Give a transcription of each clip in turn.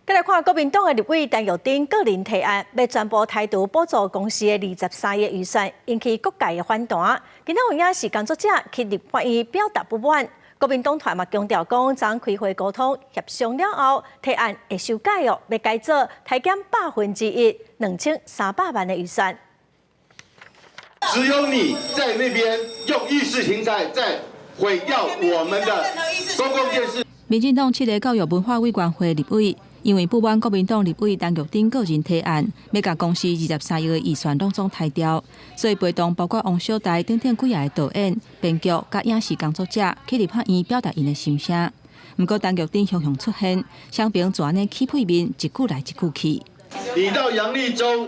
再來看國民黨的立委陳玉珍個人提案，欲全部剔除補助公視的23億預算，引起各界的反彈。今仔有影視工作者去立法院表達不滿，國民黨團嘛強調講，昨開會溝通協商了後，提案會修改哦，欲改做削減1%，2300萬的預算。只有你在那邊用意識形態在毀掉我們的公共電視。民進黨七个教育文化委員會立委，因為不滿國民黨立委陳玉珍個人提案，欲共公視23億的預算攏總刣掉，所以陪同包括王小台等等幾个導演、編劇佮影視工作者去立法院表達𪜶的心聲。毋過陳玉珍雄雄出現，雙爿就按呢起屁面，一句來一句去。你到楊力州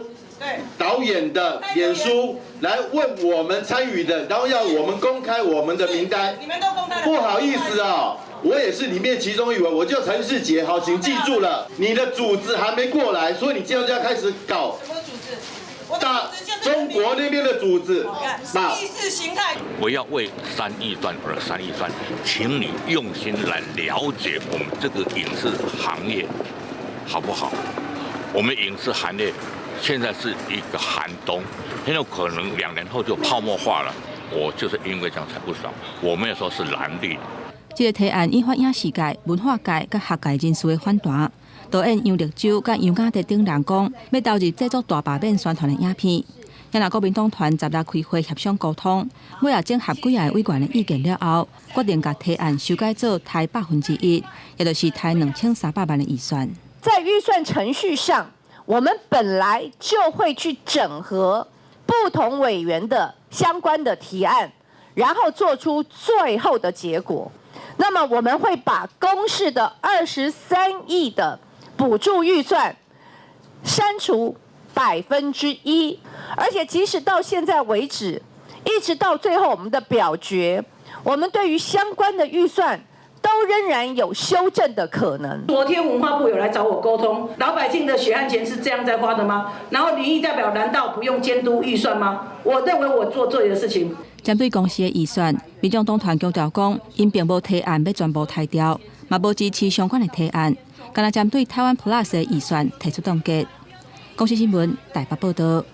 導演的臉書來問我們參與的，然後要我們公開我們的名單。不好意思啊。我也是裡面其中一員，我叫陳世杰，好，請記住了，你的組織還沒過來，所以你現在就要開始搞。什麼組織？大中國那邊的組織。意識形態。不要為刪預算而刪預算，請你用心來了解我們這個影視行業，好不好？我們影視行業現在是一個寒冬，很有可能2年後就泡沫化了。我就是因為這樣才不爽，我沒有說是藍綠。這个提案引發影視界、文化界佮學界人士的反彈。導演楊力州佮楊家德等人講，欲投入製作大罷免宣傳的影片。若國民黨團十六開會協商溝通，尾仔整合幾个委員的意見了後，決定共提案修改做刣1%，也就是刣2300萬的預算。在預算程序上，我們本來就會去整合不同委員的相關的提案，然後做出最後的結果。那麼我們會把公視的23億的補助預算刪除1%，而且即使到現在為止，一直到最後我們的表決，我們對於相關的預算都仍然有修正的可能。昨天文化部有來找我溝通，老百姓的血汗錢是這樣在花的嗎？然後民意代表難道不用監督預算嗎？我認為我做對的事情。針對公視的預算，民眾黨團強調講，𪜶並無提案欲全部刣掉，嘛無支持相關的提案，干焦針對台灣 Plus 的預算提出凍結。公視新聞台北報道。